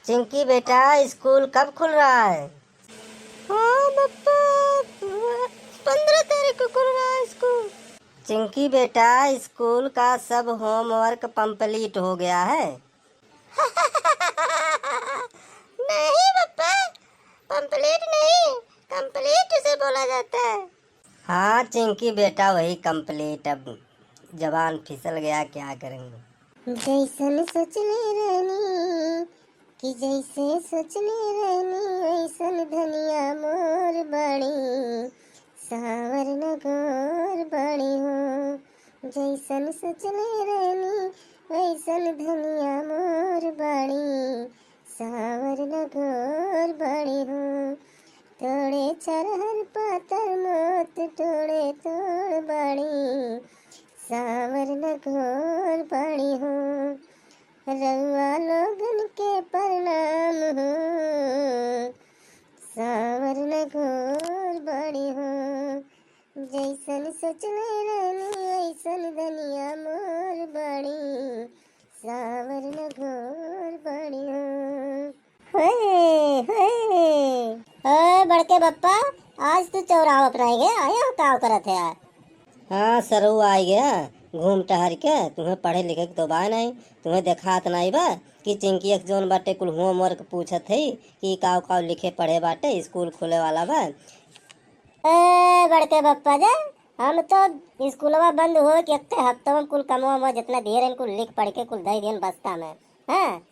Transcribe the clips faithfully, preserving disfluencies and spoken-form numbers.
चिंकी बेटा, स्कूल कब खुल रहा है? हाँ पप्पा, पन्द्रह तारीख को खुल रहा है स्कूल। चिंकी बेटा, स्कूल का सब होमवर्क कंप्लीट हो गया है? नहीं पप्पा, कंप्लीट नहीं, कंप्लीट उसे बोला जाता है। हाँ चिंकी बेटा, वही कंप्लीट। अब जबान फिसल गया, क्या करेंगे। जैसन सोचले रहनी, कि जैसे सोचले रहनी, वैसन धनिया मोर बाड़ी, साँवर न गोर बाड़ी हो। जैसन सोचले रहनी, वैसन धनिया मोर बाड़ी, साँवर न गोर बाड़ी हो। थोड़े छरहर पातर मोट, थोड़े थोड़ बाड़ी, साँवर न गोर बाड़ी हो। रउआ लोगन के प्रणाम हो, साँवर न गोर बाड़ी हो। जैसन सोचले रहनी, वैसन धनिया मोर बाड़ी, साँवर न गोर बाड़ी हो। होए, होए। ओए बड़के बप्पा, आज तू चौराहा अपनाई गया, यहाँ का करत है यार? हाँ सरऊ, आई गया घूम टहर के। तुम्हें पढ़े लिखे के तो बा नहीं, तुम्हें देखात नहीं बा कि चिंकी एक जौन बाटे कुल होमवर्क पूछत है कि काव काव लिखे पढ़े बाटे, स्कूल खुले वाला बा। ए बड़के बप्पा जे, हम तो स्कूलवा बंद हो के एक हफ्ता में कुल कमवा में जितना दिए रहन कुल लिख पढ़ के कुल दे दियन बस्ता में। हाँ।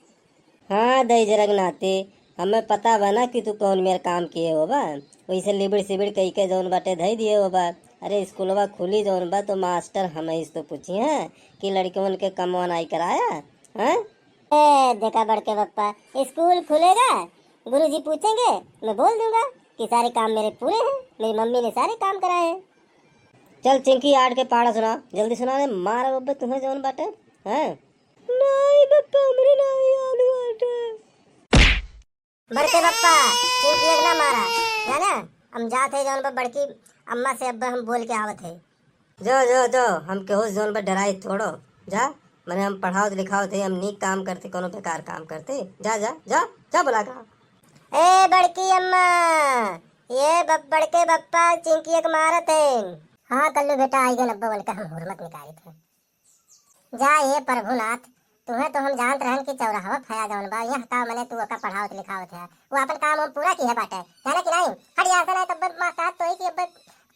हाँ दई जरग नाते, हमें पता बा ना कि तू कौन मेर काम किए हो बा। वैसे लिबिड़ सिबिड़ कई के जौन बाटे धई दिए हो बा। अरे स्कूलवा खुली जौन बा तो मास्टर हमें इस तो पूछी है कि लड़कवन के कमवा नाई कराया। हाँ। ए देखा बड़के बप्पा, स्कूल खुलेगा, गुरुजी पूछेंगे, मैं बोल दूंगा कि सारे काम मेरे पूरे हैं, मेरी मम्मी ने सारे काम कराए हैं। चल चिंकी, आठ के पहाड़ा सुना, जल्दी सुना रे, मारा बब्बे तुम्हें जौन बाटे। हैं? नहीं बप्पा, हमरे नहीं याद बाटे। बड़के बप्पा, चिंकी एक ना मारा, जाना? हम जात है जौन बा बड़की अम्मा से अब हम बोल के आवत है। जो, जो, जो, हम केहू से जौन बा डराई थोड़ो। जा, मने हम पढ़ावत लिखावत है, हम नीक काम करते, कोनो बेकार काम करते। जा, जा, जा, जा, बुला के आ। ए बड़की अम्मा, ये ब-, बड़के बप्पा चिंकी एक मारत है। हाँ कल्लू बेटा, आई गन अब्बा, उनका हम हुरमत निकाली थे। जा ये प्रभुनाथ, तुहे तो हम जानत रहन कि चौराहवा फया जौन बा, यहाँ का मने तू ओका पढ़ावत लिखावत है। वो आपन काम हम पूरा किहे बाटे, जाने कि नहीं? हट यहाँ से, नहीं तब मास्टर तो ही कि अब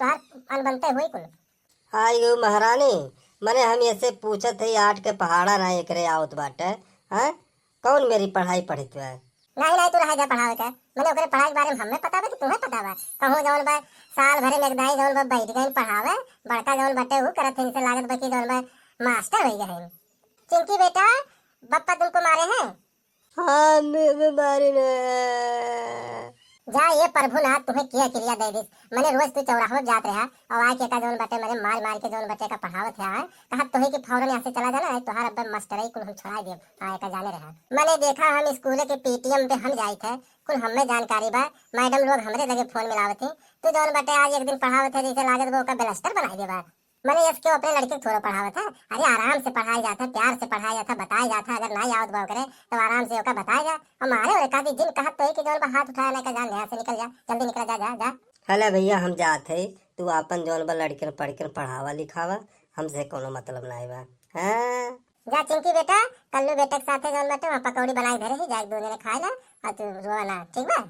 तोहार अनबनते हुई कुल। आई गो महारानी, मने हम ऐसे पूछत है, आठ के पहाड़ा ना एकरे आवत बाटे, हैं? कौन मेरी पढ़ाई पढ़ित बा? नहीं, नहीं, तू रह जा पढ़ावे के। मने ओकरे पढ़ाई के बारे में हमें पता बा कि तुम्हें पता बा? कहूँ जौन बा, साल भरे में एक दाई जौन बा बैठ गई पढ़ावे, बड़का जौन बाटे ऊ करत है, इनसे लागत बा कि जौन बा मास्टर हो गए हैं। चिंकी बेटा, बप्पा तुमको मारे हैं? हाँ, मैं, मैं मारे ना। जा ये प्रभुनाथ तुम्हें किया किरिया दे दिस। मने रोज तू चौराहा जात रहा और आके का जौन बाटे मने मार मार के जौन बाटे का पढ़ावत है, हाँ? कहत तो है कि फौरन यहाँ से चला जाना, नहीं तोहार अब्बे मास्टर ही कुल हम छोड़ा देब। हाँ, एका जाने रहा। मने देखा हम स्कूल के पीटीएम पे हम जाइत है, कुल हमें जानकारी बा, मैडम लोग हमरे लगे फोन मिलावत है। तू जौन बाटे आज एक दिन पढ़ावत है, जैसे लागत बा ओका ब्लास्टर बनाई देबा। मने यस के अपने लड़के के थोड़ा पढ़ावत है, अरे आराम से पढ़ाई जात है, प्यार से पढ़ाई जात है, बताई जात है, अगर नहीं आवत बा ओकरे तो आराम से ओका बताई जा। हम मारे और कहा दी जिन कहत तो है कि जौन बा हाथ उठाया ना का जान यहाँ से निकल जा, जल्दी निकल जा, जा, जा। हले भैया हम जात है, तू आपन जौन बा लड़कन पढ़कन पढ़ावा लिखावा, हमसे कोनो मतलब नहीं बा। हाँ। जा चिंकी बेटा, कल्लू बेटा के साथे जौन बाटे वहाँ पकौड़ी बनाई धरे ही, जाके दो जने खाए ला और तू रोवा ना, ठीक बा?